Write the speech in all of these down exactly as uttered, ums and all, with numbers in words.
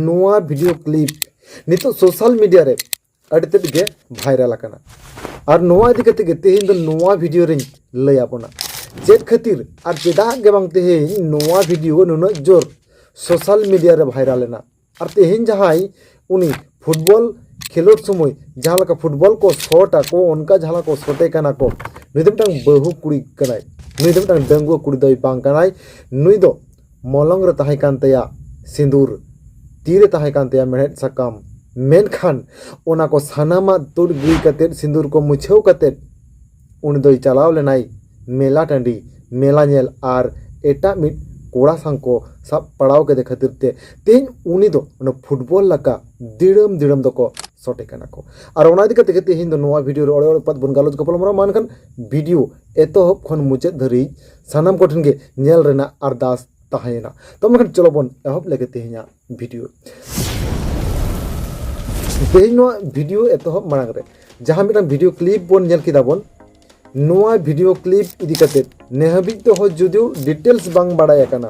ᱱᱚᱣᱟ video clip ᱱᱤᱛᱚᱜ social media ᱨᱮ ᱟᱹᱰᱤ ᱛᱮᱫ ᱜᱮ ᱵᱷᱟᱭᱨᱟᱞ ᱟᱠᱟᱱᱟ᱾ ᱟᱨ ᱱᱚᱣᱟ ᱤᱫᱤ ᱠᱟᱛᱮ ᱜᱮ ᱛᱮᱦᱮᱧ ᱫᱚ ᱱᱚᱣᱟ ᱵᱷᱤᱰᱤᱭᱳ ᱨᱤᱧ ᱞᱟᱹᱭ ᱟᱵᱚᱱᱟ, ᱪᱮᱫ ᱠᱷᱟᱹᱛᱤᱨ ᱟᱨ ᱪᱮᱫᱟᱜ ᱜᱮ ᱵᱟᱝ ᱛᱮᱦᱮᱧ ᱱᱚᱣᱟ ᱵᱷᱤᱰᱤᱭᱳ ᱱᱩᱱᱟᱹᱜ ᱡᱳᱨ ᱥᱳᱥᱟᱞ ᱢᱤᱰᱤᱭᱟ ᱨᱮ ᱵᱷᱟᱭᱨᱟᱞ ᱮᱱᱟ᱾ ᱟᱨ ᱛᱮᱦᱮᱧ ᱡᱟᱦᱟᱸᱭ ᱩᱱᱤ ᱯᱷᱩᱴᱵᱚᱞ ᱠᱷᱮᱞᱳᱰ ᱥᱚᱢᱚᱭ ᱡᱟᱦᱟᱸ ᱞᱮᱠᱟ ᱯᱷᱩᱴᱵᱚᱞ ᱠᱚ ᱥᱚᱴ ᱟᱠᱚ, ᱚᱱᱠᱟ ᱡᱟᱦᱟᱸ ᱞᱮᱠᱟ ᱠᱚ ᱥᱚᱴᱮ ᱠᱟᱱᱟ ᱠᱚ, ᱱᱩᱭ ᱫᱚ ᱢᱤᱫᱴᱟᱝ ᱵᱟᱹᱦᱩ ᱠᱩᱲᱤ ᱠᱟᱱᱟᱭ, ᱱᱩᱭ ᱫᱚ ᱢᱤᱫᱴᱟᱝ ᱰᱟᱺᱜᱩᱣᱟᱹ ᱠᱩᱲᱤ ᱫᱚᱭ ᱵᱟᱝ ᱠᱟᱱᱟᱭ, ᱱᱩᱭ ᱫᱚ ᱢᱚᱞᱚᱝ ᱨᱮ ᱛᱟᱦᱮᱸ ᱠᱟᱱ ᱛᱟᱭᱟ ᱥᱤᱸᱫᱩᱨ, ᱛᱤ ᱨᱮ ᱛᱟᱦᱮᱸ ᱠᱟᱱ ᱛᱟᱭᱟ ᱢᱮᱲᱦᱮᱫ ᱥᱟᱠᱟᱢ᱾ ᱢᱮᱱᱠᱷᱟᱱ ᱚᱱᱟ ᱠᱚ ᱥᱟᱱᱟᱢᱟᱜ ᱛᱩᱫ ᱜᱤᱰᱤ ᱠᱟᱛᱮᱫ, ᱥᱤᱸᱫᱩᱨ ᱠᱚ ᱢᱩᱪᱷᱟᱹᱣ ᱠᱟᱛᱮᱫ, ᱩᱱᱤ ᱫᱚᱭ ᱪᱟᱞᱟᱣ ᱞᱮᱱᱟᱭ ᱢᱮᱞᱟ ᱴᱟᱺᱰᱤ, ᱢᱮᱞᱟ ᱧᱮᱞ, ᱟᱨ ᱮᱴᱟᱜ ᱢᱤᱫ ᱠᱚᱲᱟ ᱥᱟᱶ ᱠᱚ ᱥᱟᱵ ᱯᱟᱲᱟᱣ ᱠᱮᱫᱮ ᱠᱷᱟᱹᱛᱤᱨ ᱛᱮ ᱛᱮᱦᱮᱧ ᱩᱱᱤ ᱫᱚ ᱚᱱᱟ ᱯᱷᱩᱴᱵᱚᱞ ᱞᱮᱠᱟ ᱫᱤᱲᱟᱹᱢ ᱫᱤᱲᱟᱹᱢ ᱫᱚᱠᱚ ᱥᱚᱴᱮ ᱠᱟᱱᱟ ᱠᱚ᱾ ᱟᱨ ᱚᱱᱟ ᱤᱫᱤ ᱠᱟᱛᱮ ᱜᱮ ᱛᱮᱦᱮᱧ ᱫᱚ ᱱᱚᱣᱟ ᱵᱷᱤᱰᱤᱭᱳ ᱨᱮ ᱚᱲᱮ ᱚᱲᱮ ᱯᱟᱛ ᱵᱚᱱ ᱜᱟᱞᱚᱪ ᱜᱟᱯᱟᱞ ᱢᱟᱨᱟᱣᱟ᱾ ᱢᱟ ᱮᱱᱠᱷᱟᱱ ᱵᱷᱤᱰᱤᱭᱳ ᱮᱛᱚᱦᱚᱵ ᱠᱷᱚᱱ ᱢᱩᱪᱟᱹᱫ ᱫᱷᱟᱹᱨᱤᱡ ᱥᱟᱱᱟᱢ ᱠᱚᱴᱷᱮᱱ ᱜᱮ ᱧᱮᱞ ᱨᱮᱱᱟᱜ ᱟᱨᱫᱟᱥ ᱛᱟᱦᱮᱸᱭᱮᱱᱟ᱾ ᱛᱚ ᱢᱮᱱᱠᱷᱟᱱ ᱪᱚᱞᱚ ᱵᱚᱱ ᱮᱦᱚᱵ ᱞᱮᱜᱮ ᱛᱮᱦᱮᱧᱟᱜ ᱵᱷᱤᱰᱤᱭᱳ᱾ ᱛᱮᱦᱮᱧ ᱱᱚᱣᱟ ᱵᱷᱤᱰᱤᱭᱳ ᱮᱛᱚᱦᱚᱵ ᱢᱟᱲᱟᱝ ᱨᱮ ᱡᱟᱦᱟᱸ ᱢᱤᱫᱴᱟᱝ ᱵᱷᱤᱰᱤᱭᱳ ᱠᱞᱤᱯ ᱵᱚᱱ ᱧᱮᱞ ᱠᱮᱫᱟ ᱵᱚᱱ, ᱱᱚᱣᱟ ᱵᱷᱤᱰᱤᱭᱳ ᱠᱞᱤᱯ ᱤᱫᱤ ᱠᱟᱛᱮ ᱱᱮ ᱦᱟᱹᱵᱤᱡ ᱛᱮᱦᱚᱸ ᱡᱩᱫᱤᱭᱳ ᱰᱤᱴᱮᱞᱥ ᱵᱟᱝ ᱵᱟᱲᱟᱭ ᱟᱠᱟᱱᱟ,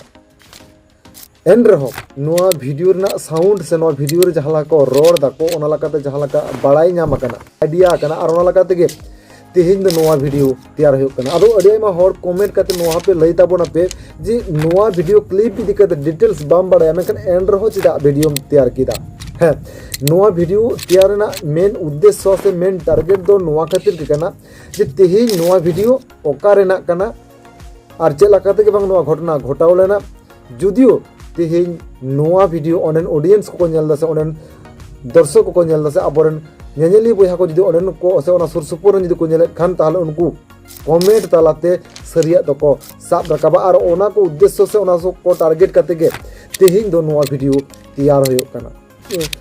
ᱮᱱ ᱨᱮᱦᱚᱸ ᱱᱚᱣᱟ ᱵᱷᱤᱰᱤᱭᱳ ᱨᱮᱱᱟᱜ ᱥᱟᱣᱩᱱᱰ ᱥᱮ ᱱᱚᱣᱟ ᱵᱷᱤᱰᱤᱭᱳ ᱨᱮ ᱡᱟᱦᱟᱸ ᱞᱮᱠᱟ ᱠᱚ ᱨᱚᱲ ᱫᱟᱠᱚ, ᱚᱱᱟ ᱞᱮᱠᱟᱛᱮ ᱡᱟᱦᱟᱸ ᱞᱮᱠᱟ ᱵᱟᱲᱟᱭ ᱧᱟᱢ ᱟᱠᱟᱱᱟ, ᱟᱭᱰᱤᱭᱟ ᱟᱠᱟᱱᱟ, ᱟᱨ ᱚᱱᱟ ᱞᱮᱠᱟ ᱛᱮᱜᱮ ᱛᱮᱦᱮᱧ ᱫᱚ ᱱᱚᱣᱟ ᱵᱷᱤᱰᱤᱭᱳ ᱛᱮᱭᱟᱨ ᱦᱩᱭᱩᱜ ᱠᱟᱱᱟ᱾ ᱟᱫᱚ ᱟᱹᱰᱤ ᱟᱭᱢᱟ ᱦᱚᱲ ᱠᱚᱢᱮᱱᱴ ᱠᱟᱛᱮ ᱱᱚᱣᱟ ᱦᱚᱸᱯᱮ ᱞᱟᱹᱭ ᱛᱟᱵᱚᱱᱟᱯᱮ ᱡᱮ ᱱᱚᱣᱟ ᱵᱷᱤᱰᱤᱭᱳ ᱠᱞᱤᱯ ᱤᱫᱤ ᱠᱟᱛᱮ ᱰᱤᱴᱮᱞᱥ ᱵᱟᱢ ᱵᱟᱲᱟᱭᱟ, ᱢᱮᱱᱠᱷᱟᱱ ᱮᱱ ᱨᱮᱦᱚᱸ ᱪᱮᱫᱟᱜ ᱵᱷᱤᱰᱤᱭᱳᱢ ᱛᱮᱭᱟᱨ ᱠᱮᱫᱟ? ᱦᱮᱸ, ᱱᱚᱣᱟ ᱵᱷᱤᱰᱤᱭᱳ ᱛᱮᱭᱟᱨ ᱨᱮᱱᱟᱜ ᱢᱮᱱ ᱩᱫᱽᱫᱮᱥᱥᱚ ᱥᱮ ᱢᱮᱱ ᱴᱟᱨᱜᱮᱴ ᱫᱚ ᱱᱚᱣᱟ ᱠᱷᱟᱹᱛᱤᱨ ᱜᱮ ᱠᱟᱱᱟ ᱡᱮ ᱛᱮᱦᱮᱧ ᱱᱚᱣᱟ ᱵᱷᱤᱰᱤᱭᱳ ᱚᱠᱟ ᱨᱮᱱᱟᱜ ᱠᱟᱱᱟ ᱟᱨ ᱪᱮᱫ ᱞᱮᱠᱟ ᱛᱮᱜᱮ ᱵᱟᱝ ᱱᱚᱣᱟ ᱜᱷᱚᱴᱚᱱᱟ ᱜᱷᱚᱴᱟᱣ ᱞᱮᱱᱟ᱾ ᱡᱩᱫᱤᱭᱳ ᱛᱮᱦᱮᱧ ᱱᱚᱣᱟ ᱵᱷᱤᱰᱤᱭᱳ ᱚᱸᱰᱮᱱ ᱚᱰᱤᱭᱮᱱᱥ ᱠᱚᱠᱚ ᱧᱮᱞ ᱮᱫᱟ ᱥᱮ ᱚᱸᱰᱮᱱ ᱫᱚᱨᱥᱚᱠ ᱠᱚᱠᱚ ᱧᱮᱞ ᱮᱫᱟ ᱥᱮ ᱟᱵᱚᱨᱮᱱ ᱧᱮᱧᱮᱞᱤᱭᱟᱹ ᱵᱚᱭᱦᱟ ᱠᱚ ᱡᱩᱫᱤ ᱚᱸᱰᱮᱱ ᱠᱚ ᱥᱮ ᱚᱱᱟ ᱥᱩᱨ ᱥᱩᱯᱩᱨ ᱨᱮᱱ ᱡᱩᱫᱤ ᱠᱚ ᱧᱮᱞᱮᱫ ᱠᱷᱟᱱ, ᱛᱟᱦᱚᱞᱮ ᱩᱱᱠᱩ ᱠᱚᱢᱮᱱᱴ ᱛᱟᱞᱟᱛᱮ ᱥᱟᱹᱨᱤᱭᱟᱜ ᱫᱚᱠᱚ ᱥᱟᱵ ᱨᱟᱠᱟᱵᱟ ᱟᱨ ᱚᱱᱟ ᱠᱚ ᱩᱫᱽᱫᱮᱥᱥᱚ ᱥᱮ ᱚᱱᱟ ᱠᱚ ᱴᱟᱨᱜᱮᱴ ᱠᱟᱛᱮ ᱜᱮ ᱛᱮᱦᱮᱧ ᱫᱚ ᱱᱚᱣᱟ ᱵᱷᱤᱰᱤᱭᱳ ᱛᱮᱭᱟᱨ ᱦᱩᱭᱩᱜ ᱠᱟᱱᱟ᱾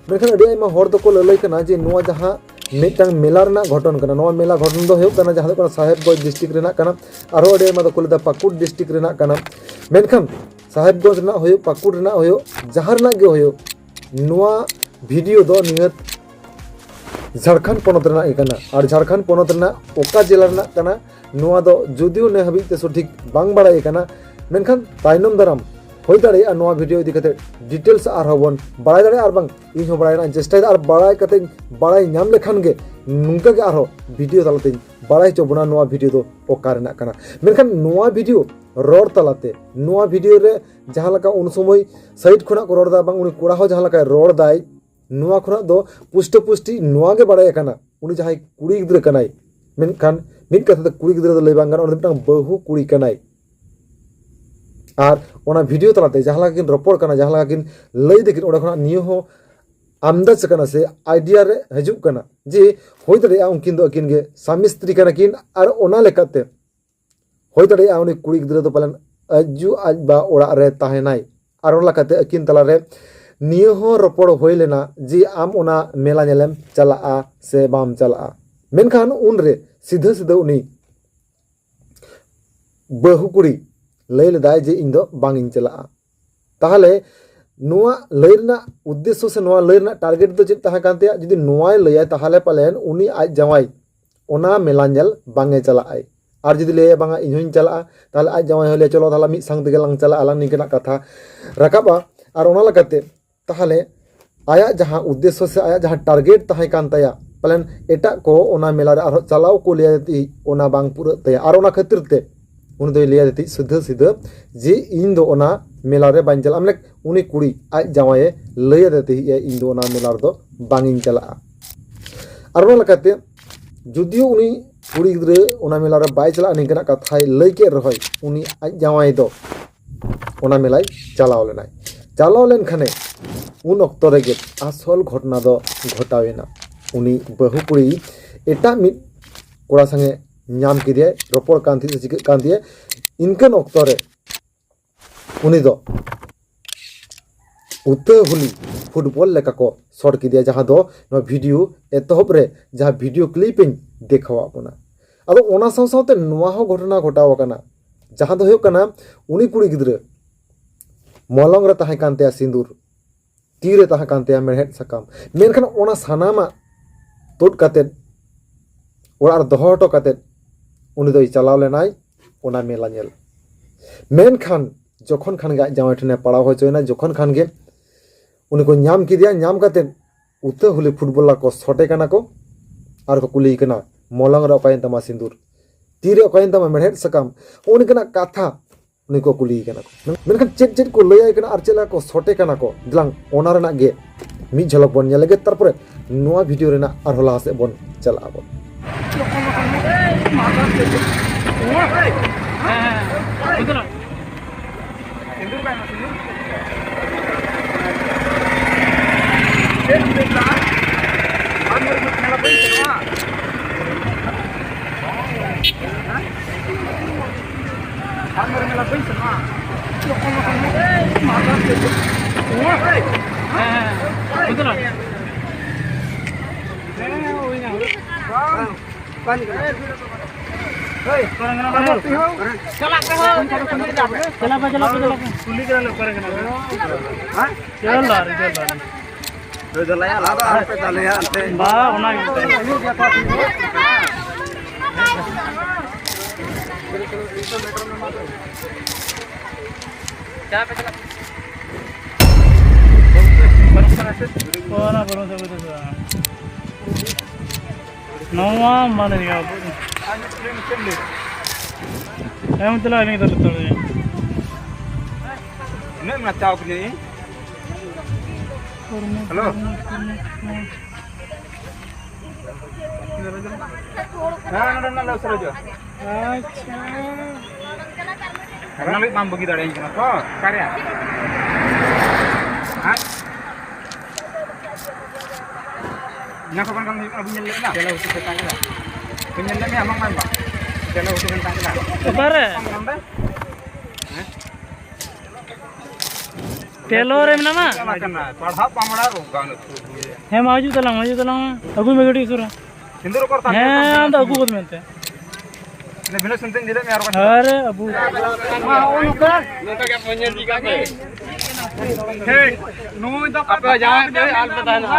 ᱢᱮᱱᱠᱷᱟᱱ ᱟᱹᱰᱤ ᱟᱭᱢᱟ ᱦᱚᱲ ᱫᱚᱠᱚ ᱞᱟᱹᱞᱟᱹᱭ ᱠᱟᱱᱟ ᱡᱮ ᱱᱚᱣᱟ ᱡᱟᱦᱟᱸ ᱢᱤᱫᱴᱟᱝ ᱢᱮᱞᱟ ᱨᱮᱱᱟᱜ ᱜᱷᱚᱴᱚᱱ ᱠᱟᱱᱟ, ᱱᱚᱣᱟ ᱢᱮᱞᱟ ᱜᱷᱚᱴᱚᱱ ᱫᱚ ᱦᱩᱭᱩᱜ ᱠᱟᱱᱟ, ᱡᱟᱦᱟᱸ ᱫᱚ ᱦᱩᱭᱩᱜ ᱠᱟᱱᱟ ᱥᱟᱦᱮᱵᱽᱜᱚᱸᱡᱽ ᱰᱤᱥᱴᱨᱤᱠᱴ ᱨᱮᱱᱟᱜ ᱠᱟᱱᱟ᱾ ᱟᱨᱦᱚᱸ ᱟᱹᱰᱤ ᱟᱭᱢᱟ ᱫᱚᱠᱚ ᱞᱟᱹᱭᱫᱟ ᱯᱟᱹᱠᱩᱲ ᱰᱤᱥᱴᱨᱤᱠᱴ ᱨᱮᱱᱟᱜ ᱠᱟᱱᱟ᱾ ᱢᱮᱱᱠᱷᱟᱱ ᱥᱟᱦᱮᱵᱽᱜᱚᱸᱡᱽ ᱨᱮᱱᱟᱜ ᱦᱩᱭᱩᱜ, ᱯᱟᱹᱠᱩᱲ ᱨᱮᱱᱟᱜ ᱦᱩᱭᱩᱜ, ᱡᱟᱦᱟᱸ ᱨᱮᱱᱟᱜ ᱜᱮ ᱦᱩᱭᱩᱜ, ᱱᱚᱣᱟ ᱵᱷᱤᱰᱤᱭᱳ ᱫᱚ ᱱᱤᱦᱟᱹᱛ ᱡᱷᱟᱲᱠᱷᱚᱸᱰ ᱯᱚᱱᱚᱛ ᱨᱮᱱᱟᱜ ᱜᱮ ᱠᱟᱱᱟ᱾ ᱟᱨ ᱡᱷᱟᱲᱠᱷᱚᱸᱰ ᱯᱚᱱᱚᱛ ᱨᱮᱱᱟᱜ ᱚᱠᱟ ᱡᱮᱞᱟ ᱨᱮᱱᱟᱜ ᱠᱟᱱᱟ, ᱱᱚᱣᱟ ᱫᱚ ᱡᱩᱫᱤᱭᱳ ᱱᱮ ᱦᱟᱹᱵᱤᱡ ᱛᱮ ᱥᱚᱴᱷᱤᱠ ᱵᱟᱝ ᱵᱟᱲᱟᱭ ᱠᱟᱱᱟ, ᱢᱮᱱᱠᱷᱟᱱ ᱛᱟᱭᱱᱚᱢ ᱫᱟᱨᱟᱢ ᱦᱩᱭ ᱫᱟᱲᱮᱭᱟᱜᱼᱟ ᱱᱚᱣᱟ ᱵᱷᱤᱰᱤᱭᱳ ᱤᱫᱤ ᱠᱟᱛᱮ ᱰᱤᱴᱮᱞᱥ ᱟᱨᱦᱚᱸ ᱵᱚᱱ ᱵᱟᱲᱟᱭ ᱫᱟᱲᱮᱭᱟᱜᱼᱟ, ᱟᱨ ᱵᱟᱝ ᱤᱧ ᱦᱚᱸ ᱵᱟᱲᱟᱭ ᱨᱮᱱᱟᱜ ᱤᱧ ᱪᱮᱥᱴᱟᱭᱮᱫᱟ, ᱟᱨ ᱵᱟᱲᱟᱭ ᱠᱟᱛᱮᱧ ᱵᱟᱲᱟᱭ ᱧᱟᱢ ᱞᱮᱠᱷᱟᱱ ᱜᱮ ᱱᱚᱝᱠᱟ ᱜᱮ ᱟᱨᱦᱚᱸ ᱵᱷᱤᱰᱤᱭᱳ ᱛᱟᱞᱟᱛᱮᱧ ᱵᱟᱲᱟᱭ ᱦᱚᱪᱚ ᱵᱚᱱᱟ ᱱᱚᱣᱟ ᱵᱷᱤᱰᱤᱭᱳ ᱫᱚ ᱚᱠᱟ ᱨᱮᱱᱟᱜ ᱠᱟᱱᱟ᱾ ᱢᱮᱱᱠᱷᱟᱱ ᱱᱚᱣᱟ ᱵᱷᱤᱰᱤᱭᱳ ᱨᱚᱲ ᱛᱟᱞᱟᱛᱮ, ᱱᱚᱣᱟ ᱵᱷᱤᱰᱤᱭᱳ ᱨᱮ ᱡᱟᱦᱟᱸ ᱞᱮᱠᱟ ᱩᱱ ᱥᱚᱢᱚᱭ ᱥᱟᱭᱤᱰ ᱠᱷᱚᱱᱟᱜ ᱠᱚ ᱨᱚᱲ ᱮᱫᱟ, ᱵᱟᱝ ᱩᱱᱤ ᱠᱚᱲᱟ ᱦᱚᱸ ᱡᱟᱦᱟᱸ ᱞᱮᱠᱟᱭ ᱨᱚᱲ ᱫᱟᱭ, ᱱᱚᱣᱟ ᱠᱷᱚᱱᱟᱜ ᱫᱚ ᱯᱩᱥᱴᱟᱹ ᱯᱩᱥᱴᱤ ᱱᱚᱣᱟ ᱜᱮ ᱵᱟᱲᱟᱭ ᱟᱠᱟᱱᱟ, ᱩᱱᱤ ᱡᱟᱦᱟᱸᱭ ᱠᱩᱲᱤ ᱜᱤᱫᱽᱨᱟᱹ ᱠᱟᱱᱟᱭ, ᱢᱮᱱᱠᱷᱟᱱ ᱢᱤᱫ ᱠᱟᱛᱷᱟ ᱛᱮ ᱠᱩᱲᱤ ᱜᱤᱫᱽᱨᱟᱹ ᱫᱚ ᱞᱟᱹᱭ ᱵᱟᱝ ᱜᱟᱱᱚᱜᱼᱟ, ᱩᱱᱤ ᱫᱚ ᱢᱤᱫᱴᱟᱝ ᱵᱟᱹᱦᱩ ᱠᱩᱲᱤ ᱠᱟᱱᱟᱭ᱾ ᱟᱨ ᱚᱱᱟ ᱵᱷᱤᱰᱤᱭᱳ ᱛᱟᱞᱟᱛᱮ ᱡᱟᱦᱟᱸ ᱞᱮᱠᱟ ᱠᱤᱱ ᱨᱚᱯᱚᱲ ᱠᱟᱱᱟ, ᱡᱟᱦᱟᱸ ᱞᱮᱠᱟ ᱠᱤᱱ ᱞᱟᱹᱭ ᱫᱟᱹᱠᱤᱱ, ᱚᱸᱰᱮ ᱠᱷᱚᱱᱟᱜ ᱱᱤᱭᱟᱹ ᱦᱚᱸ ᱟᱢᱫᱟᱡᱽ ᱠᱟᱱᱟ ᱥᱮ ᱟᱭᱰᱤᱭᱟ ᱨᱮ ᱦᱤᱡᱩᱜ ᱠᱟᱱᱟ ᱡᱮ ᱦᱩᱭ ᱫᱟᱲᱮᱭᱟᱜᱼᱟ ᱩᱱᱠᱤᱱ ᱫᱚ ᱟᱹᱠᱤᱱ ᱜᱮ ᱥᱟᱢᱤ ᱥᱛᱨᱤ ᱠᱟᱱᱟ ᱠᱤᱱ, ᱟᱨ ᱚᱱᱟ ᱞᱮᱠᱟᱛᱮ ᱦᱩᱭ ᱫᱟᱲᱮᱭᱟᱜᱼᱟ ᱩᱱᱤ ᱠᱩᱲᱤ ᱜᱤᱫᱽᱨᱟᱹ ᱫᱚ ᱯᱟᱞᱮᱱ ᱟᱡ ᱟᱡ ᱵᱟ ᱚᱲᱟᱜ ᱨᱮ ᱛᱟᱦᱮᱱᱟᱭ᱾ ᱟᱨ ᱚᱱᱟ ᱞᱮᱠᱟᱛᱮ ᱟᱹᱠᱤᱱ ᱛᱟᱞᱟᱨᱮ ᱱᱤᱭᱟᱹ ᱦᱚᱸ ᱨᱚᱯᱚᱲ ᱦᱩᱭ ᱞᱮᱱᱟ ᱡᱮ ᱟᱢ ᱚᱱᱟ ᱢᱮᱞᱟ ᱧᱮᱞᱮᱢ ᱪᱟᱞᱟᱜᱼᱟ ᱥᱮ ᱵᱟᱢ ᱪᱟᱞᱟᱜᱼᱟ᱾ ᱢᱮᱱᱠᱷᱟᱱ ᱩᱱᱨᱮ ᱥᱤᱫᱷᱟᱹ ᱥᱤᱫᱷᱟᱹ ᱩᱱᱤ ᱵᱟᱹᱦᱩ ᱠᱩᱲᱤ ᱞᱟᱹᱭ ᱞᱮᱫᱟᱭ ᱡᱮ ᱤᱧ ᱫᱚ ᱵᱟᱝ ᱤᱧ ᱪᱟᱞᱟᱜᱼᱟ᱾ ᱛᱟᱦᱚᱞᱮ ᱱᱚᱣᱟ ᱞᱟᱹᱭ ᱨᱮᱱᱟᱜ ᱩᱫᱽᱫᱮᱥᱥᱚ ᱥᱮ ᱱᱚᱣᱟ ᱞᱟᱹᱭ ᱨᱮᱱᱟᱜ ᱴᱟᱨᱜᱮᱴ ᱫᱚ ᱪᱮᱫ ᱛᱟᱦᱮᱸ ᱠᱟᱱ ᱛᱟᱭᱟ? ᱡᱩᱫᱤ ᱱᱚᱣᱟᱭ ᱞᱟᱹᱭᱟ, ᱛᱟᱦᱚᱞᱮ ᱯᱟᱞᱮᱱ ᱩᱱᱤ ᱟᱡ ᱡᱟᱶᱟᱭ ᱚᱱᱟ ᱢᱮᱞᱟ ᱧᱮᱞ ᱵᱟᱝ ᱮ ᱪᱟᱞᱟᱜᱼᱟᱭ᱾ ᱟᱨ ᱡᱩᱫᱤ ᱞᱟᱹᱭᱟᱭ, "ᱵᱟᱝᱟ, ᱤᱧ ᱦᱚᱸᱧ ᱪᱟᱞᱟᱜᱼᱟ", ᱛᱟᱦᱚᱞᱮ ᱟᱡ ᱡᱟᱶᱟᱭ ᱦᱚᱸ ᱞᱟᱹᱭᱟ, "ᱪᱚᱞᱚ ᱛᱟᱦᱚᱞᱮ ᱢᱤᱫ ᱥᱟᱝ ᱛᱮᱜᱮ ᱞᱟᱝ ᱪᱟᱞᱟᱜᱼᱟ ᱞᱟᱝ", ᱱᱤᱝᱠᱟᱹᱱᱟᱜ ᱠᱟᱛᱷᱟ ᱨᱟᱠᱟᱵᱼᱟ᱾ ᱟᱨ ᱚᱱᱟ ᱞᱮᱠᱟᱛᱮ ᱛᱟᱦᱚᱞᱮ ᱟᱭᱟᱜ ᱡᱟᱦᱟᱸ ᱩᱫᱽᱫᱮᱥᱥᱚ ᱥᱮ ᱟᱭᱟᱜ ᱡᱟᱦᱟᱸ ᱴᱟᱨᱜᱮᱴ ᱛᱟᱦᱮᱸ ᱠᱟᱱ ᱛᱟᱭᱟ, ᱯᱟᱞᱮᱱ ᱮᱴᱟᱜ ᱠᱚ ᱚᱱᱟ ᱢᱮᱞᱟ ᱨᱮ ᱟᱨᱦᱚᱸ ᱪᱟᱞᱟᱣ ᱠᱚ ᱞᱟᱹᱭᱟ ᱛᱮ ᱚᱱᱟ ᱵᱟᱝ ᱯᱩᱨᱟᱹᱜ ᱛᱟᱭᱟ᱾ ᱟᱨ ᱚᱱᱟ ᱠᱷᱟᱹᱛᱤᱨ ᱛᱮ ᱩᱱᱤ ᱫᱚᱭ ᱞᱟᱹᱭᱟ ᱛᱮ ᱥᱤᱫᱷᱟᱹ ᱥᱤᱫᱷᱟᱹ ᱡᱮ ᱤᱧ ᱫᱚ ᱚᱱᱟ ᱢᱮᱞᱟ ᱨᱮ ᱵᱟᱹᱧ ᱪᱟᱞᱟᱜᱼᱟ᱾ ᱢᱟᱱᱮ ᱩᱱᱤ ᱠᱩᱲᱤ ᱟᱡ ᱡᱟᱶᱟᱭᱮ ᱞᱟᱹᱭ ᱟᱫᱮ ᱛᱟᱦᱮᱸᱫ, "ᱤᱧ ᱫᱚ ᱚᱱᱟ ᱢᱮᱞᱟ ᱨᱮᱫᱚ ᱵᱟᱝ ᱤᱧ ᱪᱟᱞᱟᱜᱼᱟ᱾" ᱟᱨ ᱚᱱᱟ ᱞᱮᱠᱟᱛᱮ ᱡᱩᱫᱤᱭᱳ ᱩᱱᱤ ᱠᱩᱲᱤ ᱜᱤᱫᱽᱨᱟᱹ ᱚᱱᱟ ᱢᱮᱞᱟ ᱨᱮ ᱵᱟᱭ ᱪᱟᱞᱟᱜᱼᱟ ᱱᱤᱝᱠᱟᱹᱱᱟᱜ ᱠᱟᱛᱷᱟᱭ ᱞᱟᱹᱭ ᱠᱮᱫ ᱨᱮᱦᱚᱸᱭ, ᱩᱱᱤ ᱟᱡ ᱡᱟᱶᱟᱭ ᱫᱚ ᱚᱱᱟ ᱢᱮᱞᱟᱭ ᱪᱟᱞᱟᱣ ᱞᱮᱱᱟᱭ᱾ ᱪᱟᱞᱟᱣ ᱞᱮᱱᱠᱷᱟᱱᱮ ᱩᱱ ᱚᱠᱛᱚ ᱨᱮᱜᱮ ᱟᱥᱚᱞ ᱜᱷᱚᱴᱚᱱᱟ ᱫᱚ ᱜᱷᱚᱴᱟᱣ ᱮᱱᱟ᱾ ᱩᱱᱤ ᱵᱟᱹᱦᱩ ᱠᱩᱲᱤ ᱮᱴᱟᱜ ᱢᱤᱫ ᱠᱚᱲᱟ ᱥᱟᱝᱮ ᱧᱟᱢ ᱠᱮᱫᱮᱭᱟᱭ, ᱨᱚᱯᱚᱲ ᱠᱟᱱ ᱛᱟᱦᱮᱸᱫ ᱥᱮ ᱪᱤᱠᱟᱹᱜ ᱠᱟᱱ ᱛᱟᱦᱮᱸᱫ, ᱤᱱᱠᱟᱹᱱ ᱚᱠᱛᱚ ᱨᱮ ᱩᱱᱤ ᱫᱚ ᱩᱛᱟᱹ ᱦᱩᱞᱤ ᱯᱷᱩᱴᱵᱚᱞ ᱞᱮᱠᱟ ᱠᱚ ᱥᱚᱴ ᱠᱮᱫᱮᱭᱟ, ᱡᱟᱦᱟᱸ ᱫᱚ ᱱᱚᱣᱟ ᱵᱷᱤᱰᱤᱭᱳ ᱮᱛᱚᱦᱚᱵ ᱨᱮ ᱡᱟᱦᱟᱸ ᱵᱷᱤᱰᱤᱭᱳ ᱠᱞᱤᱯ ᱤᱧ ᱫᱮᱠᱷᱟᱣᱟᱫ ᱵᱚᱱᱟ᱾ ᱟᱫᱚ ᱚᱱᱟ ᱥᱟᱶ ᱥᱟᱶᱛᱮ ᱱᱚᱣᱟ ᱦᱚᱸ ᱜᱷᱚᱴᱚᱱᱟ ᱜᱷᱚᱴᱟᱣ ᱟᱠᱟᱱᱟ, ᱡᱟᱦᱟᱸ ᱫᱚ ᱦᱩᱭᱩᱜ ᱠᱟᱱᱟ ᱩᱱᱤ ᱠᱩᱲᱤ ᱜᱤᱫᱽᱨᱟᱹ ᱢᱚᱞᱚᱝ ᱨᱮ ᱛᱟᱦᱮᱸ ᱠᱟᱱ ᱛᱟᱭᱟ ᱥᱤᱸᱫᱩᱨ, ᱛᱤ ᱨᱮ ᱛᱟᱦᱮᱸ ᱠᱟᱱ ᱛᱟᱭᱟ ᱢᱮᱲᱦᱮᱫ ᱥᱟᱠᱟᱢ, ᱢᱮᱱᱠᱷᱟᱱ ᱚᱱᱟ ᱥᱟᱱᱟᱢᱟᱜ ᱛᱩᱫ ᱠᱟᱛᱮᱫ ᱚᱲᱟᱜ ᱨᱮ ᱫᱚᱦᱚ ᱦᱚᱴᱚ ᱠᱟᱛᱮᱫ ᱩᱱᱤ ᱫᱚᱭ ᱪᱟᱞᱟᱣ ᱞᱮᱱᱟᱭ ᱚᱱᱟ ᱢᱮᱞᱟ ᱧᱮᱞ᱾ ᱢᱮᱱᱠᱷᱟᱱ ᱡᱚᱠᱷᱚᱱ ᱠᱷᱟᱱ ᱜᱮ ᱟᱡ ᱡᱟᱶᱟᱭ ᱴᱷᱮᱱᱮ ᱯᱟᱲᱟᱣ ᱦᱚᱪᱚᱭᱮᱱᱟ, ᱡᱚᱠᱷᱚᱱ ᱠᱷᱟᱱ ᱜᱮ ᱩᱱᱤ ᱠᱚ ᱧᱟᱢ ᱠᱮᱫᱮᱭᱟ, ᱧᱟᱢ ᱠᱟᱛᱮ ᱩᱛᱟᱹ ᱦᱩᱞᱤ ᱯᱷᱩᱴᱵᱚᱞᱟ ᱠᱚ ᱥᱚᱴᱮ ᱠᱟᱱᱟ ᱠᱚ ᱟᱨ ᱠᱚ ᱠᱩᱞᱤᱭᱮ ᱠᱟᱱᱟ, "ᱢᱚᱞᱚᱝ ᱨᱮ ᱚᱠᱟᱭᱮᱱ ᱛᱟᱢᱟ ᱥᱤᱸᱫᱩᱨ? ᱛᱤᱨᱮ ᱚᱠᱟᱭᱮᱱ ᱛᱟᱢᱟ ᱢᱮᱲᱦᱮᱫ ᱥᱟᱠᱟᱢ?" ᱱᱚᱜᱼᱚ ᱱᱚᱝᱠᱟᱱᱟᱜ ᱠᱟᱛᱷᱟ ᱩᱱᱤ ᱠᱚ ᱠᱩᱞᱤᱭᱮ ᱠᱟᱱᱟ ᱠᱚ᱾ ᱢᱮᱱᱠᱷᱟᱱ ᱪᱮᱫ ᱪᱮᱫ ᱠᱚ ᱞᱟᱹᱭᱟᱭ ᱠᱟᱱᱟ ᱟᱨ ᱪᱮᱫ ᱞᱮᱠᱟ ᱠᱚ ᱥᱚᱴᱮ ᱠᱟᱱᱟ ᱠᱚ, ᱫᱮᱞᱟᱝ ᱚᱱᱟ ᱨᱮᱱᱟᱜ ᱜᱮ ᱢᱤᱫ ᱡᱷᱚᱞᱚᱠ ᱵᱚᱱ ᱧᱮᱞ ᱞᱮᱜᱮ, ᱛᱟᱨᱯᱚᱨᱮ ᱱᱚᱣᱟ ᱵᱷᱤᱰᱤᱭᱳ ᱨᱮᱱᱟᱜ ᱟᱨᱦᱚᱸ ᱞᱟᱦᱟ ᱥᱮᱫ ᱵᱚᱱ ᱪᱟᱞᱟᱜ ᱟᱵᱚᱱ᱾ ᱪᱟᱞᱟᱜ ᱯᱮ, ᱪᱟᱞᱟᱜ ᱯᱮ, ᱪᱟᱞᱟᱜ ᱯᱮ᱾ ᱠᱩᱞᱤ ᱠᱟᱱᱟ ᱞᱮ, ᱚᱠᱟᱨᱮ ᱠᱟᱱᱟ ᱯᱮ? ᱦᱮᱸ? ᱡᱚᱞᱫᱟ ᱨᱮ, ᱡᱚᱞᱫᱟ ᱨᱮ᱾ ᱫᱚ ᱞᱟᱭᱟ, ᱞᱟᱫᱚ ᱟᱞᱚᱯᱮ ᱫᱟᱞᱮᱭᱟ ᱮᱱᱛᱮ᱾ ᱵᱟ, ᱚᱱᱟ ᱜᱮ᱾ ᱚᱱᱟ ᱵᱚᱨᱚᱝ ᱥᱮ ᱵᱩᱡᱷᱟᱹᱣᱟ᱾ ᱱᱚᱣᱟ ᱢᱟᱱᱮ ᱜᱮ ᱟᱵᱚ᱾ ᱦᱮᱸ, ᱚᱱᱛᱮ ᱞᱟᱜ ᱱᱤᱭᱟᱹ ᱫᱚ ᱞᱩᱛᱩᱨ ᱨᱮ᱾ ᱤᱱᱟᱹᱜ ᱮᱢ ᱱᱟᱪᱟᱣ ᱠᱤᱫᱤᱧ᱾ ᱦᱮᱞᱳ᱾ ᱦᱮᱸ, ᱱᱚᱰᱮ ᱢᱮᱱᱟᱜ ᱞᱮ ᱩᱥᱟᱹᱨᱟ ᱦᱤᱡᱩᱜᱼᱟ᱾ ᱟᱪᱪᱷᱟ᱾ ᱚᱱᱟ ᱞᱟᱹᱜᱤᱫ ᱵᱟᱢ ᱵᱟᱹᱜᱤ ᱫᱟᱲᱮᱭᱟᱹᱧ ᱠᱟᱱᱟ ᱛᱚ? ᱚᱠᱟᱨᱮ? ᱦᱮᱸ? ᱚᱱᱟ ᱠᱚ ᱵᱟᱝ ᱦᱩᱭᱩᱜ ᱠᱟᱱᱟ, ᱵᱟᱹᱧ ᱧᱮᱞ ᱞᱮᱫ ᱢᱮᱭᱟ? ᱪᱮᱞᱮ ᱩᱛᱩ ᱥᱮᱛᱟ ᱠᱮᱫᱟ? ᱵᱟᱹᱧ ᱧᱮᱞ ᱞᱮᱫ ᱢᱮᱭᱟ ᱟᱢᱟᱜ ᱢᱟ ᱵᱟᱝ? ᱪᱮᱞᱮ ᱩᱛᱩ ᱥᱮᱛᱟ ᱠᱮᱫᱟ? ᱚᱠᱟᱨᱮ? ᱱᱚᱰᱮ? ᱦᱮᱸ? ᱴᱮᱞᱚᱨ ᱨᱮ ᱢᱮᱱᱟᱢᱟ? ᱪᱟᱞᱟᱜ ᱠᱟᱱᱟ, ᱯᱟᱲᱦᱟᱜ ᱵᱟᱢ ᱵᱟᱲᱟᱭ ᱨᱚᱜᱟ ᱱᱩᱠᱩ᱾ ᱦᱮᱸ, ᱢᱟ ᱦᱤᱡᱩᱜ ᱛᱟᱞᱟᱝ, ᱦᱤᱡᱩᱜ ᱛᱟᱞᱟᱝ ᱢᱮ᱾ ᱟᱹᱜᱩᱭ ᱢᱮ ᱜᱟᱹᱰᱤ ᱩᱥᱟᱹᱨᱟ᱾ ᱦᱮᱸ, ᱟᱢ ᱫᱚ ᱟᱹᱜᱩ ᱜᱚᱫ ᱢᱮ ᱮᱱᱛᱮ᱾ ᱤᱱᱟᱹ ᱵᱷᱤᱱᱟᱹ ᱥᱩᱱᱛᱟᱹᱧ ᱤᱫᱤ ᱞᱮᱫ ᱢᱮᱭᱟ ᱟᱨ ᱵᱟᱠᱷᱟᱱ᱾ ᱟᱨᱮ ᱟᱹᱵᱩ᱾ ᱢᱟ, ᱦᱚᱸᱜᱼᱚ ᱱᱚᱝᱠᱟ᱾ ᱱᱚᱝᱠᱟ ᱜᱮ ᱧᱮᱞ ᱤᱫᱤ ᱠᱟᱜ ᱯᱮ᱾ ᱴᱷᱤᱠ᱾ ᱱᱩᱭ ᱫᱚ ᱟᱯᱮ ᱡᱟᱦᱟᱸᱭ ᱯᱮ ᱟᱞ ᱯᱮ ᱛᱟᱦᱮᱱᱟ᱾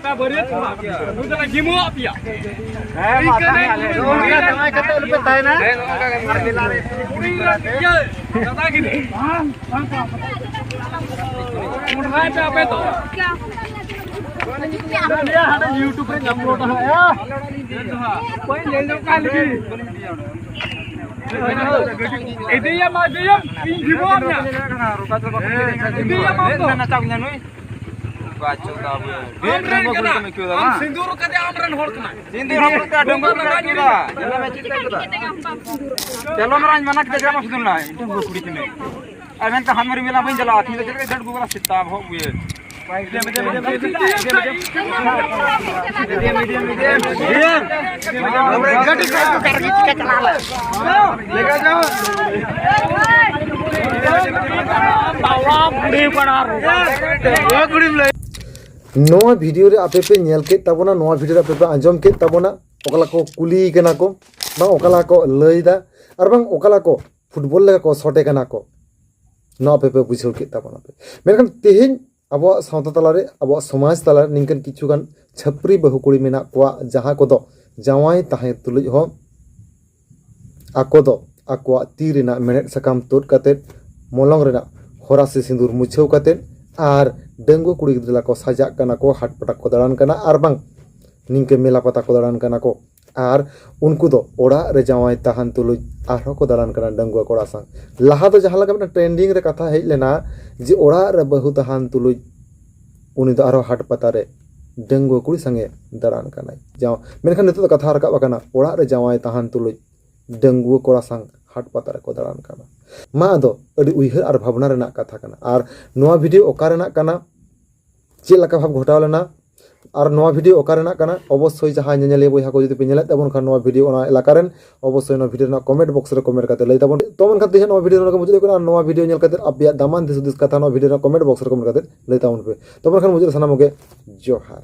ᱵᱟᱹᱨᱭᱟᱹᱛ ᱠᱚᱲᱟ, ᱱᱩᱭ ᱫᱚᱞᱮ ᱡᱤᱢᱟᱹᱣᱟᱜ ᱯᱮᱭᱟ᱾ ᱦᱮᱸ, ᱢᱟ ᱛᱟᱦᱮᱸ ᱟᱞᱮ ᱫᱚ ᱚᱱᱠᱟ ᱡᱟᱶᱟᱭ ᱠᱟᱛᱮ ᱟᱞᱚᱯᱮ ᱛᱟᱦᱮᱱᱟ᱾ ᱠᱩᱲᱤ ᱜᱤᱫᱽᱨᱟᱹ ᱤᱭᱟᱹ, ᱫᱟᱫᱟ ᱜᱤᱫᱽᱨᱟᱹ᱾ ᱢᱚᱸᱰᱨᱟᱭ ᱯᱮ ᱟᱯᱮ ᱫᱚ᱾ ᱦᱟᱸᱰᱮ YouTube ᱨᱮ upload ᱦᱟᱸᱜ, ᱭᱟ᱾ ᱚᱠᱚᱭ ᱧᱮᱞ ᱧᱚᱜ ᱠᱟᱱ ᱞᱮᱜᱮ᱾ ᱤᱫᱤᱭᱮᱢ, ᱤᱫᱤᱭᱮᱢ, ᱤᱧ ᱡᱤᱢᱟᱹᱣᱟᱜ ᱢᱮᱭᱟ᱾ ᱤᱫᱤᱭᱮᱢ ᱟᱢ ᱫᱚ᱾ ᱵᱟᱪᱚ ᱫᱟ ᱵᱚᱭ᱾ ᱟᱢ ᱨᱮᱱ ᱠᱟᱱᱟ᱾ ᱟᱢ ᱥᱤᱸᱫᱩᱨ ᱠᱟᱫᱮ ᱟᱢ ᱨᱮᱱ ᱦᱚᱲ ᱠᱟᱱᱟ᱾ ᱥᱤᱸᱫᱩᱨ ᱦᱚᱸ ᱠᱟᱛᱮ ᱟᱰᱚᱢ ᱠᱚ ᱠᱟᱱᱟ᱾ ᱪᱮᱫ ᱞᱮᱠᱟ ᱢᱮᱱᱟᱜ ᱠᱮᱫᱟ ᱡᱟᱢᱟ ᱥᱩᱫᱩ ᱱᱟᱭ᱾ ᱰᱟᱹᱝᱜᱩᱣᱟᱹ ᱠᱩᱲᱤ ᱠᱟᱱᱟᱭ᱾ ᱟᱨ ᱢᱮᱱᱛᱮ ᱦᱟᱱᱢᱟᱨᱤ ᱢᱮᱞᱟ ᱵᱟᱹᱧ ᱪᱟᱞᱟᱜᱼᱟ᱾ ᱛᱤᱦᱤᱧ ᱫᱚ ᱪᱮᱫ ᱞᱮᱠᱟ ᱰᱟᱹᱝᱜᱩᱣᱟᱹ ᱠᱟᱱᱟ ᱥᱮᱛᱟ ᱵᱚᱦᱚᱜ ᱵᱚᱭ᱾ ᱱᱚᱣᱟ ᱵᱷᱤᱰᱤᱭᱳ ᱨᱮ ᱟᱯᱮ ᱯᱮ ᱧᱮᱞ ᱠᱮᱫ ᱛᱟᱵᱚᱱᱟ, ᱱᱚᱣᱟ ᱵᱷᱤᱰᱤᱭᱳ ᱨᱮ ᱟᱯᱮ ᱯᱮ ᱟᱸᱡᱚᱢ ᱠᱮᱫ ᱛᱟᱵᱚᱱᱟ, ᱚᱠᱟ ᱞᱮᱠᱟ ᱠᱚ ᱠᱩᱞᱤᱭᱮ ᱠᱟᱱᱟ ᱠᱚ, ᱵᱟᱝ ᱚᱠᱟ ᱞᱮᱠᱟ ᱠᱚ ᱞᱟᱹᱭ ᱮᱫᱟ, ᱟᱨ ᱵᱟᱝ ᱚᱠᱟ ᱞᱮᱠᱟ ᱠᱚ ᱯᱷᱩᱴᱵᱚᱞ ᱞᱮᱠᱟ ᱠᱚ ᱥᱚᱴᱮ ᱠᱟᱱᱟ ᱠᱚ, ᱱᱚᱣᱟ ᱟᱯᱮ ᱯᱮ ᱵᱩᱡᱷᱟᱹᱣ ᱠᱮᱫ ᱛᱟᱵᱚᱱᱟ ᱯᱮ᱾ ᱢᱮᱱᱠᱷᱟᱱ ᱛᱮᱦᱮᱧ ᱟᱵᱚᱣᱟᱜ ᱥᱟᱶᱛᱟ ᱛᱟᱞᱟᱨᱮ, ᱟᱵᱚᱣᱟᱜ ᱥᱚᱢᱟᱡᱽ ᱛᱟᱞᱟᱨᱮ ᱱᱤᱝᱠᱟᱹᱱ ᱠᱤᱪᱷᱩ ᱜᱟᱱ ᱪᱷᱟᱹᱯᱨᱤ ᱵᱟᱹᱦᱩ ᱠᱩᱲᱤ ᱢᱮᱱᱟᱜ ᱠᱚᱣᱟ, ᱡᱟᱦᱟᱸ ᱠᱚᱫᱚ ᱡᱟᱶᱟᱭ ᱛᱟᱦᱮᱸ ᱛᱩᱞᱩᱡ ᱦᱚᱸ ᱟᱠᱚ ᱫᱚ ᱟᱠᱚᱣᱟᱜ ᱛᱤ ᱨᱮᱱᱟᱜ ᱢᱮᱬᱦᱮᱫ ᱥᱟᱠᱟᱢ ᱛᱩᱫ ᱠᱟᱛᱮᱫ, ᱢᱚᱞᱚᱝ ᱨᱮᱱᱟᱜ ᱦᱚᱨᱟᱥᱤ ᱥᱤᱸᱫᱩᱨ ᱢᱩᱪᱷᱟᱹᱣ ᱠᱟᱛᱮᱫ, ᱟᱨ ᱰᱟᱺᱜᱩᱣᱟᱹ ᱠᱩᱲᱤ ᱜᱤᱫᱽᱨᱟᱹ ᱞᱮᱠᱟ ᱠᱚ ᱥᱟᱡᱟᱜ ᱠᱟᱱᱟ ᱠᱚ, ᱦᱟᱴ ᱯᱟᱴᱟ ᱠᱚ ᱫᱟᱬᱟᱱ ᱠᱟᱱᱟ, ᱟᱨ ᱵᱟᱝ ᱱᱤᱝᱠᱟᱹ ᱢᱮᱞᱟ ᱯᱟᱛᱟ ᱠᱚ ᱫᱟᱬᱟᱱ ᱠᱟᱱᱟ ᱠᱚ᱾ ᱟᱨ ᱩᱱᱠᱩ ᱫᱚ ᱚᱲᱟᱜ ᱨᱮ ᱡᱟᱶᱟᱭ ᱛᱟᱦᱮᱱ ᱛᱩᱞᱩᱡ ᱟᱨᱦᱚᱸ ᱠᱚ ᱫᱟᱬᱟᱱ ᱠᱟᱱᱟ ᱰᱟᱺᱜᱩᱣᱟᱹ ᱠᱚᱲᱟ ᱥᱟᱶ᱾ ᱞᱟᱦᱟ ᱫᱚ ᱡᱟᱦᱟᱸ ᱞᱮᱠᱟ ᱢᱤᱫᱴᱟᱝ ᱴᱨᱮᱱᱰᱤᱝ ᱨᱮ ᱠᱟᱛᱷᱟ ᱦᱮᱡ ᱞᱮᱱᱟ ᱡᱮ ᱚᱲᱟᱜ ᱨᱮ ᱵᱟᱹᱦᱩ ᱛᱟᱦᱮᱱ ᱛᱩᱞᱩᱡ ᱩᱱᱤ ᱫᱚ ᱟᱨᱦᱚᱸ ᱦᱟᱴ ᱯᱟᱛᱟ ᱨᱮ ᱰᱟᱺᱜᱩᱣᱟᱹ ᱠᱩᱲᱤ ᱥᱟᱸᱜᱮ ᱫᱟᱬᱟᱱ ᱠᱟᱱᱟᱭ᱾ ᱡᱟᱶ-, ᱢᱮᱱᱠᱷᱟᱱ ᱱᱤᱛᱚᱜ ᱫᱚ ᱠᱟᱛᱷᱟ ᱨᱟᱠᱟᱵ ᱟᱠᱟᱱᱟ, ᱚᱲᱟᱜ ᱨᱮ ᱡᱟᱶᱟᱭ ᱛᱟᱦᱮᱱ ᱛᱩᱞᱩᱡ ᱰᱟᱺᱜᱩᱣᱟᱹ ᱠᱚᱲᱟ ᱥᱟᱶ ᱦᱟᱴ ᱯᱟᱛᱟ ᱨᱮᱠᱚ ᱫᱟᱬᱟᱱ ᱠᱟᱱᱟ᱾ ᱢᱟ ᱟᱫᱚ ᱟᱹᱰᱤ ᱩᱭᱦᱟᱹᱨ ᱟᱨ ᱵᱷᱟᱵᱽᱱᱟ ᱨᱮᱱᱟᱜ ᱠᱟᱛᱷᱟ ᱠᱟᱱᱟ᱾ ᱟᱨ ᱱᱚᱣᱟ ᱵᱷᱤᱰᱤᱭᱳ ᱚᱠᱟ ᱨᱮᱱᱟᱜ ᱠᱟᱱᱟ, ᱪᱮᱫ ᱞᱮᱠᱟ ᱵᱷᱟᱵᱽ ᱜᱷᱚᱴᱟᱣ ᱞᱮᱱᱟ, ᱟᱨ ᱱᱚᱣᱟ ᱵᱷᱤᱰᱤᱭᱳ ᱚᱠᱟ ᱨᱮᱱᱟᱜ ᱠᱟᱱᱟ, ᱚᱵᱚᱥᱥᱳᱭ ᱡᱟᱦᱟᱸᱭ ᱧᱮᱧᱮᱞᱤᱭᱟᱹ ᱵᱚᱭᱦᱟ ᱠᱚ ᱡᱩᱫᱤ ᱯᱮ ᱧᱮᱞᱮᱫ ᱛᱟᱵᱚᱱ ᱠᱷᱟᱱ ᱱᱚᱣᱟ ᱵᱷᱤᱰᱤᱭᱳ ᱚᱱᱟ ᱮᱞᱟᱠᱟ ᱨᱮᱱ, ᱚᱵᱚᱥᱥᱳᱭ ᱱᱚᱣᱟ ᱵᱷᱤᱰᱤᱭᱳ ᱨᱮᱱᱟᱜ ᱠᱚᱢᱮᱱᱴ ᱵᱚᱠᱥ ᱨᱮ ᱠᱚᱢᱮᱱᱴ ᱠᱟᱛᱮ ᱞᱟᱹᱭ ᱛᱟᱵᱚᱱ᱾ ᱛᱚ ᱢᱮᱱᱠᱷᱟᱱ ᱛᱮᱦᱮᱧ ᱱᱚᱣᱟ ᱵᱷᱤᱰᱤᱭᱳ ᱱᱚᱰᱮ ᱜᱮ ᱢᱩᱪᱟᱹᱫ ᱦᱩᱭᱩᱜ ᱠᱟᱱᱟ᱾ ᱟᱨ ᱱᱚᱣᱟ ᱵᱷᱤᱰᱤᱭᱳ ᱧᱮᱞ ᱠᱟᱛᱮ ᱟᱯᱮᱭᱟᱜ ᱫᱟᱢᱟᱱ ᱫᱤᱥ ᱦᱩᱫᱤᱥ ᱠᱟᱛᱷᱟ ᱱᱚᱣᱟ ᱵᱷᱤᱰᱤᱭᱳ ᱨᱮᱱᱟᱜ ᱠᱚᱢᱮᱱᱴ ᱵᱚᱠᱥ ᱨᱮ ᱠᱚᱢᱮᱱᱴ ᱠᱟᱛᱮ ᱞᱟᱹᱭ ᱛᱟᱵᱚᱱ ᱯᱮ᱾ ᱛᱚ ᱢᱮᱱᱠᱷᱟᱱ ᱢᱩᱪᱟᱹᱫ ᱨᱮ ᱥᱟᱱᱟᱢ ᱠᱚᱜᱮ ᱡᱚᱦᱟᱨ᱾